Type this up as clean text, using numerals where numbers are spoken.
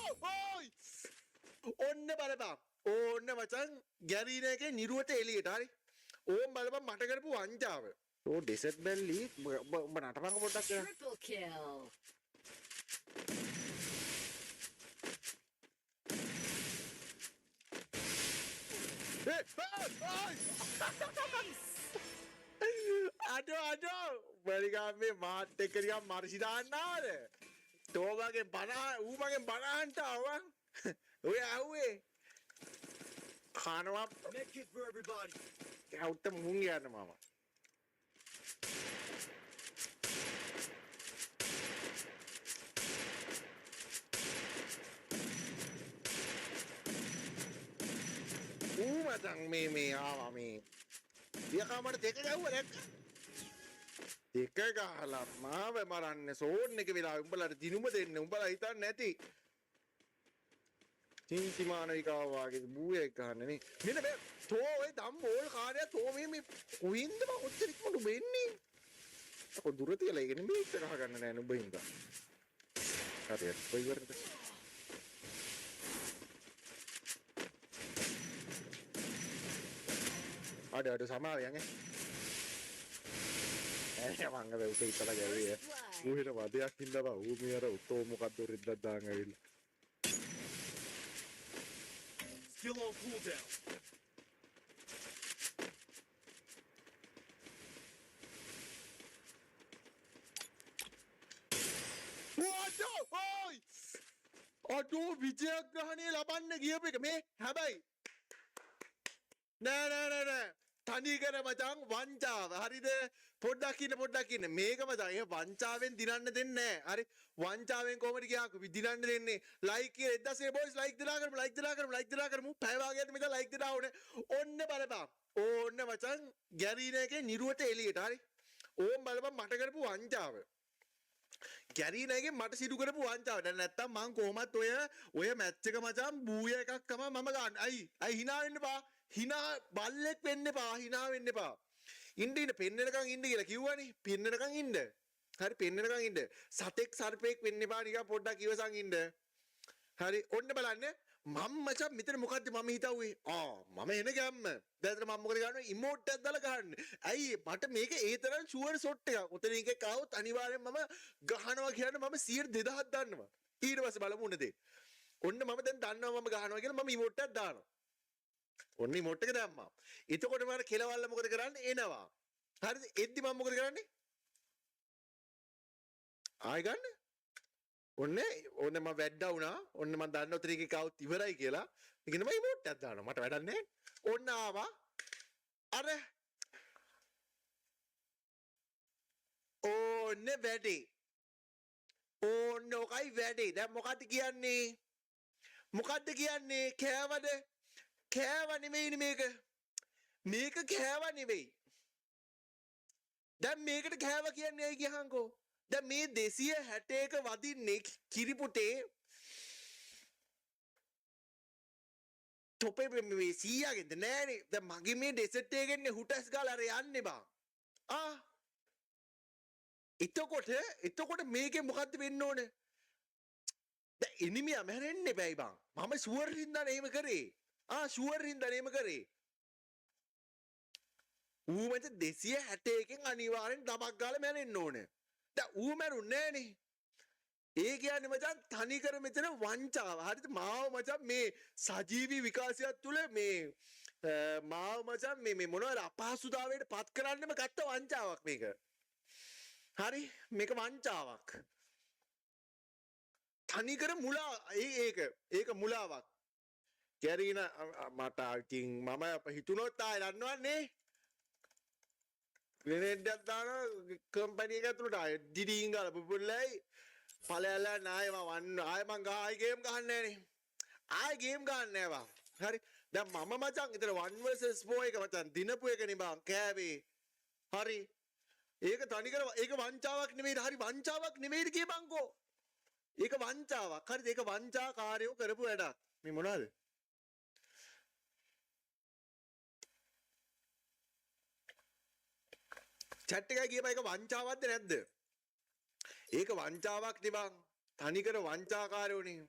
ඕයි ඔන්න බලපන්. ඕන්න මචං ගැරීන එකේ නිරුවට එළියට. හරි. ඕම් බලපන් මට කරපු වංචාව. ඕ ඩෙසර්ට් බැල්ලි උඹ නටපන්කො පොඩ්ඩක් කියලා. Triple kill. අඩෝ අඩෝ උඹ නිකන් මේ මාත් එක්ක නිකන් මර්සි දාන්න ආවද? තෝ මගෙන් බන ඌ මගෙන් බන අහන්න ආවා. ඔය ඇහුවේ කනවා Med kit for everybody. ඇවුත්ත මුන් යන්න මම. ඌ මචං මේ මේ ආවා මේ. යකා මට දෙක ගැහුවා දැක්ක. දෙක ගහලා මාව මරන්න සෝන් එක වෙලා උඹලාට දිනුම දෙන්න උඹලා හිතන්නේ නැති. චින්ති මානවිකාව වාගේ බූයෙක් ගහන්නේ නේ. මෙන්න මේ තෝ ඔය දම් බෝල් කාර්යය තෝ මේ මේ කොහින්ද බං ඔච්චර ඉක්මනට වෙන්නේ? අකෝ දුර තියලා ඒක නෙමෙයි එක ගහගන්න නෑ නුඹ හින්දා. හරි හරි ඔය ඉවරද? අඩ අඩ සමාවෙන් ඈ. ඈ මං අර උට ඉතලා ගැව්වේ. ඌ හිට වදයක් හින්දා බං ඌ මේ අර උතෝ මොකද්ද රිද්දක් දාන් ඇවිල්ලා. Skill on cooldown. අඩෝ ඕයි අඩෝ විජයග්‍රහණය ලබන්න ගියපු එක මේ හැබැයි නෑ නෑ නෑ නෑ තනි කර මචං වංචාව හරිද පොඩ්ඩක් ඉන්න පොඩ්ඩක් ඉන්න මේක මචං එහෙම වංචාවෙන් දිනන්න දෙන්නේ නෑ හරි වංචාවෙන් කොහොමද කියාකෝ දිනන්න දෙන්නේ ලයික් කියලා 1600 බොයිස් ලයික් දෙනා කරමු ලයික් දෙනා කරමු ලයික් දෙනා කරමු පැය භාගයක් මෙතන ලයික් දෙනා ඕනේ ඔන්න බලපන් ඕන්න මචං ගැරීන එකේ නිරුවට එළියට හරි ඕම් බලපන් මට කරපු වංචාව ගැරීන එකෙන් මට සිදු කරපු වංචාව. දැන් නැත්තම් මං කොහොමත් ඔය මැච් එක මචං බූය එකක් තමයි මම ගන්න. අයි අයි hina වෙන්න එපා. hina බල්ලෙක් වෙන්න එපා. hina වෙන්න එපා. ඉන්න ඉන්න පෙන්නනකන් ඉන්න කියලා කිව්වනේ. පෙන්නනකන් ඉන්න. හරි පෙන්නනකන් ඉන්න. සතෙක් සර්පෙක් වෙන්න එපා නිකන් පොඩ්ඩක් ඉවසන් ඉන්න. හරි ඔන්න බලන්න මම මචං මෙතන මොකද්ද මම හිතුවේ? ආ මම එන ගැම්ම. දැන් එතන මම මොකද ගහන්නේ? ඉමෝට් එකක් දාලා ගහන්නේ. ඇයි මට මේක ඒ තරම් ෂුවර් ෂොට් එකක්. ඔතන එකෙක් ආවොත් අනිවාර්යෙන් මම ගහනවා කියන්නේ මම 2000ක් දන්නවා. ඊට පස්සේ බලමු උන දේ. ඔන්න මම දැන් දන්නවා මම ගහනවා කියලා මම ඉමෝට් එකක් දානවා. ඔන්න ඉමෝට් එක දැම්මා. එතකොට මම කෙලවල්ල මොකද කරන්නේ? එනවා. හරිද? එද්දි මම මොකද කරන්නේ? ආයෙ ගන්න. ඔන්න ඔන්න මම වැඩ්ඩා වුණා. ඔන්න මම දන්නවා ඔතන එකෙක් ආවොත් ඉවරයි කියලා. ඒකන මම ඉමෝට් එකක් දානවා. මට වැඩක් නැහැ. ඔන්න ආවා. අර ඕන්න වැඩේ. ඕන්න ඔකයි වැඩේ. දැන් මොකද්ද කියන්නේ? මොකද්ද කියන්නේ? කෑවද? කෑව නෙමෙයිනේ මේක. මේක කෑව නෙමෙයි. දැන් මේකට කෑව කියන්නේ ඇයි කියහන්කෝ? දැන් මේ 261 වදින්නේ කිරිපුටේ තොපේ මේ 100ගෙන්ද නෑනේ. දැන් මගේ මේ ඩෙසර්ට් එකෙන්නේ හුටස් ගාලා අර යන්නේ බං. ආ එතකොට මේකේ මොකද්ද වෙන්න ඕනේ? දැන් එනිමියා මැරෙන්න එපායි බං. මම ෂුවර් හින්දානේ එහෙම කරේ. ආ ෂුවර් හින්දානේ එහෙම කරේ. ඌ මචං 261 අනිවාර්යෙන් දමක් ගාලා මැරෙන්න ඕනේ. දැන් ඌ මැරුන්නේ නෑනේ. ඒ කියන්නේ මචං තනිකර මෙතන වංචාව. හරිද? මාව මචං මේ සජීවී විකාශයක් තුළ මේ මාව මචං මේ මොනවද අපහසුතාවයට පත් කරන්නෙම ගත්ත වංචාවක් මේක. හරි? මේක වංචාවක්. තනිකර මුලා ඒක මුලාවක්. කැරීන මට ඉතින් මම හිතුනොත් ආයෙ දන්නවන්නේ. ග්‍රෙනේඩ් එකක් දානවා කම්පැනි එක ඇතුළට ආයෙ ඩිඩින් ගාලා බුබුල්ලයි ඵලයල්ලා නාය මම වන්න ආයෙ මං ආයෙ ගේම් ගහන්නේ නෑනේ. ආයෙ ගේම් ගහන්නේ නෑ බං. හරි. දැන් මම මචං ඉතින් 1 versus 4 එක මචං දිනපු එකනේ බං කෑවේ. හරි. ඒක තනිකර ඒක වංචාවක් නෙමෙයිද? හරි වංචාවක් නෙමෙයිද කියපන්කෝ. ඒක වංචාවක්. හරිද? ඒක වංචාකාරයෝ කරපු වැඩක්. මේ මොනවද? චැට් එකයි කියපන් ඒක වංචාවක්ද නැද්ද? ඒක වංචාවක් නේ බං. තනිකර වංචාකාරයෝනේ.